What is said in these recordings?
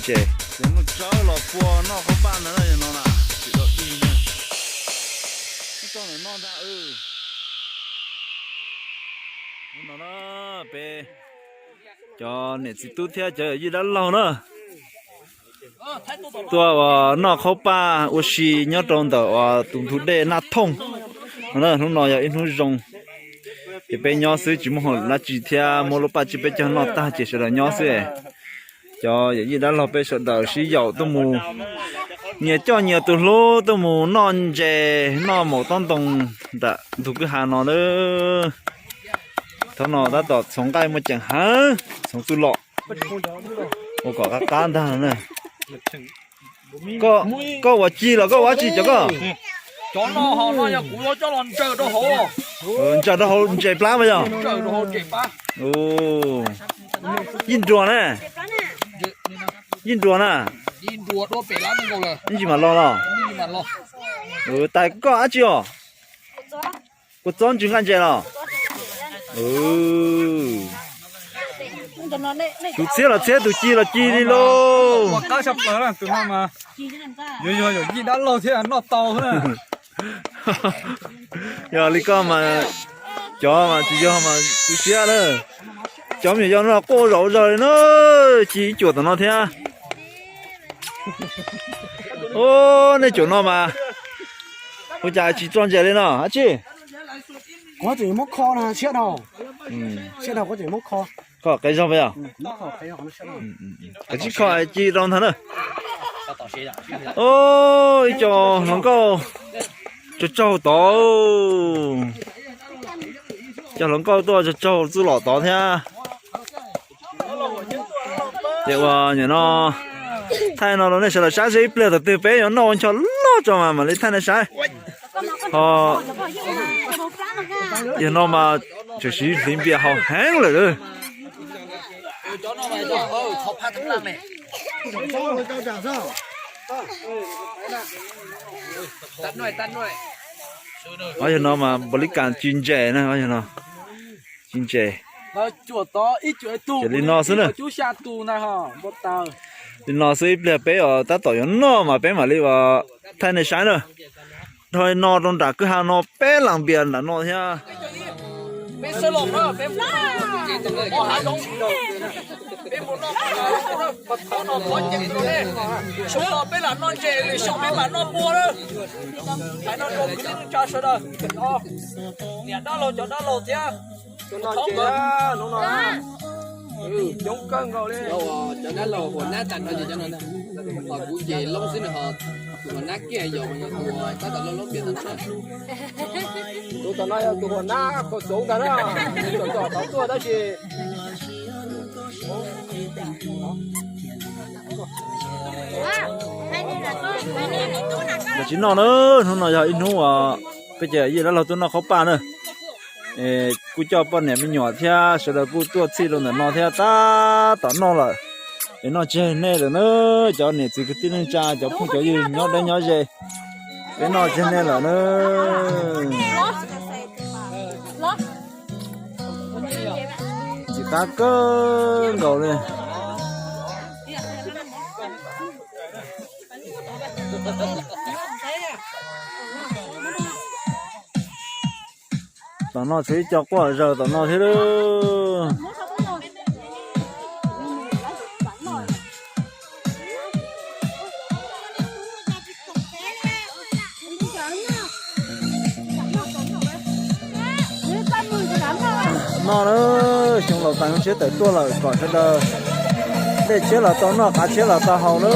Ntses, los pua noj qhov paj ntawd no na, tsis tau dig na. Hnub no na, peb cov niam txiv tub thiab cov yawm yij dab laug na, tuaj uas noj qhov paj ua si nyob rau ntawm uas tus ntug dej Naj Thooj no na. Hnub no yog ib hnub zoo, ces peb nyob xwb tsis muaj hauj lwm dab tsi thiab, muab lub paj tsib peb caug noj tag ces sawv daws nyob xwb. Cov yawm yij dab laug peb sawv daws sib yaum tuaj mus, nyias coj nyias tus hlub tuaj mus noj ntses noj maum tob ntoo nram ntug kwj ha no na. Thaum no tab tom txhoov nqaij muaj ceem heev, txhoov txuj lom ua kom qab qab ntag na. Koj ua ci los koj ua dab tsi cov koj? Cov no ho no yog kuv yuav coj los ntsaws rau hauv. Ntsaws rau hauv ntses plab mas yog? Ntsaws rau hauv ntses plab. Yij nruas na. Yij nruas na. Yij nruas dua pem lab nkaus lawm. Ib ntsis mam los los. Ib ntsis mam los. Tais koj dab tsi os? Kua txob ntsws nqaij ntses los? Tus txhiab los txhiab, tus ci los ci li lauj. Ua qab tshaj plaws tus no mas yuav yog yawm yij dab laug thiab noj tau xwb na. Yog li koj mas, cov mas tsis yog mas tu siab na. Cov me nyuam yaus no quaj zaum zog li na, ci ib cuam tom no thiab. Ub, nej cuam no mas ua cas tsis tso ntses li no dab tsi? Kuv tseem muab kho no, siab dhau, siab dhau kuv tseem muab kho. Kho qe zog pas yog? Kho qe zog no siab dhau. Koj tsis kho ci rau ntag na. Ub, ib co hluas nkauj tsaug tsaug tod. Cov hluas nkauj tuaj tsaug tsaug txuj lom tod thiab. Ces ua nim no thaij no rau nej sawv daws saib seb ib pliag thaum twg peb yuav noj ua ncho loj tso mas mam li thaij nej saib. Ho yog no mas tseem siv hliv npias haus heev lawm. Ob yog no mas npaum li cas ci ntses na, ob yog no ci ntses. Ces li no xwb na. Li no xwb, ib pliag peb os tab tom yuav noj mas peb mam li ua thaij nej saib na. Dhau no rau nram kwj ha no peb las npias nram no thiab. Xyoo no peb lam noj ntses, lwm xyoo peb mam noj npua na. Hais no rau kwv tij neej tsa sawv daws, niam dab laug cov dab laug thiab. Coob kawg nkaus li. Cov dab laug huam nab tas no ces cov no, ho kuv ces loob xwb no ho, tus huam nab kiag yog tus tab tom loob loob kiag tom no. Tus tom no yog tus huam nab kom xauv ntag na, tsom tsom tau tuaj tab sis Los tsis noj na, hnub no yog ib hnub uas peb cov yij dab laug tuaj noj qhaub paj na. Kuj coj poj niam me nyuam thiab sawv daws kuj tuaj txhij rau ntawm no thiab tab tom noj lawm. Es noj tseg nej lawm na, cov niam txiv kwv tij neej tsa cov phooj cov ywg nyob deb nyob ze, peb noj tseg nej lawm na. Ntxim qab kawg nkaus li. Tom no tshuav ib co quaj zaws tom no thiab lauj. No na, xyoo laus tas xyoo tshiab tawm tuaj lawm kom sawv daws dej tshiab los tau noj, qav tshiab los tau haus na.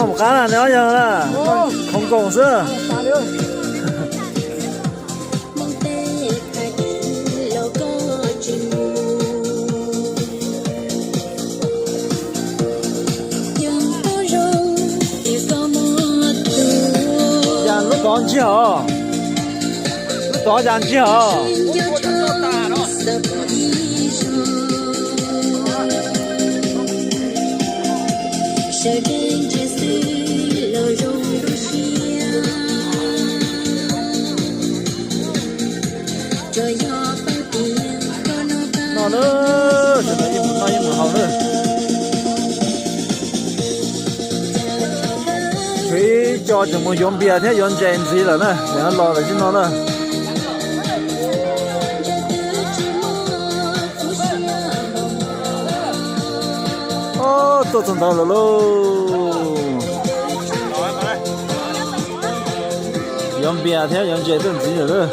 Mus qab na, neb ob yog na, khoov koom xwb. Ya lub tod ntsiag os, lub tod ya ntsiag os. No na, sawv daws yeej mus noj yeej mus haus na. Tshuav ib co tseem mus yuav npias thiab yuav ntses ntxiv lawm na, lawv los lawm tib no na. Tuaj txog ntawd lawm lauj. Yuav npias thiab yuav ntses tuaj ntxiv lawm lauj.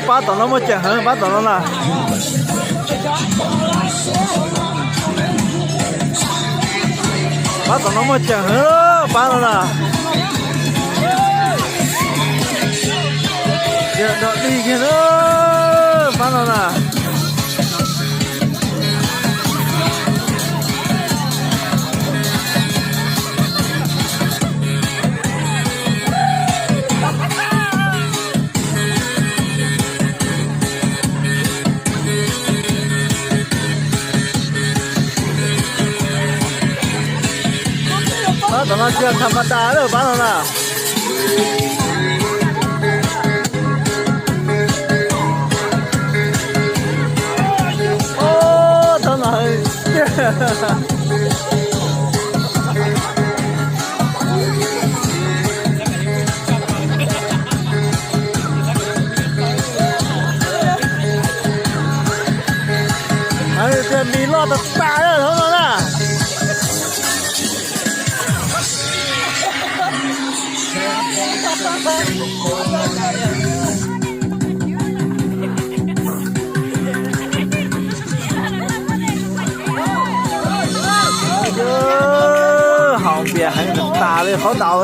Pab tom no muaj ceem heev, pab tom no na. Pab tom no muaj ceem heev, pab no na. Dog dig kiag na, pab no na. Pab tom no tsis yog tham ma das lawm, pab no na. Thaum no tias mis loj tas tas thaum no na. Haus npias heev tas li qhov ntau.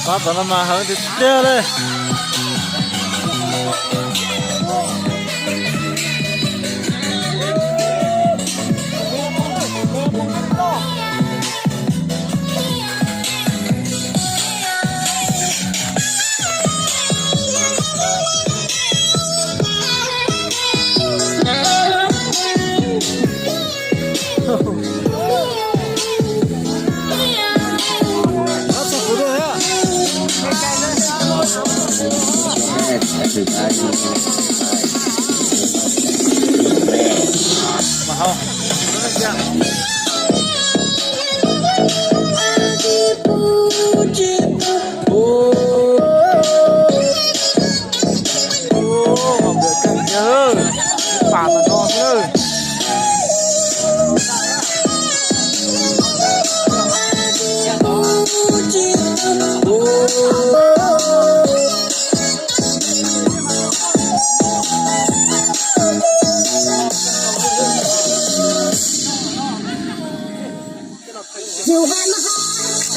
Pab tom no mas heev tiag tiag li.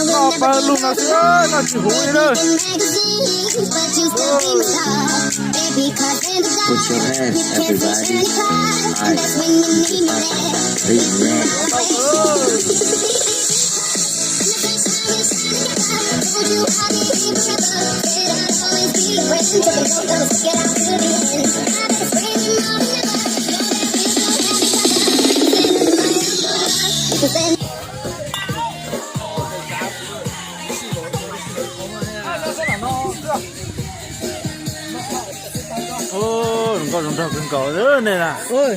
Noj pawg lug no xwb, noj tsis huv li na. Put your hands, everybody. Nice. Big man. Zoo nkauj zoo nraug kawg nkaus nej na. Cov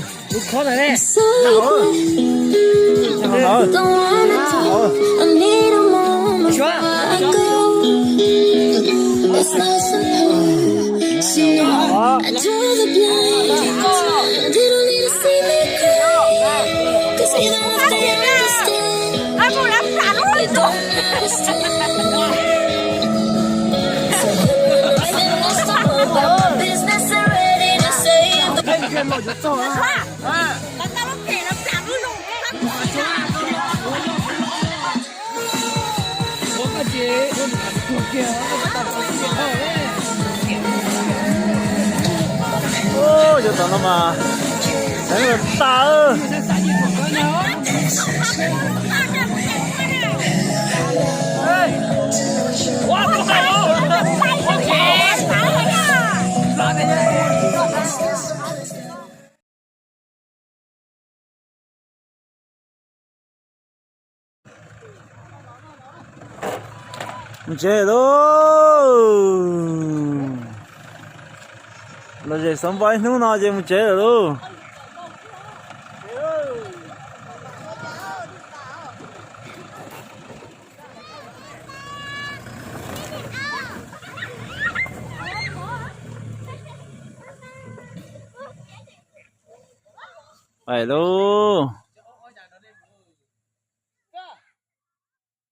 tom no mas heev tas. Mus tsev lawm lauj. Los zem xov npau ib hnub no ces mus tsev lawm lauj. Pais lauj.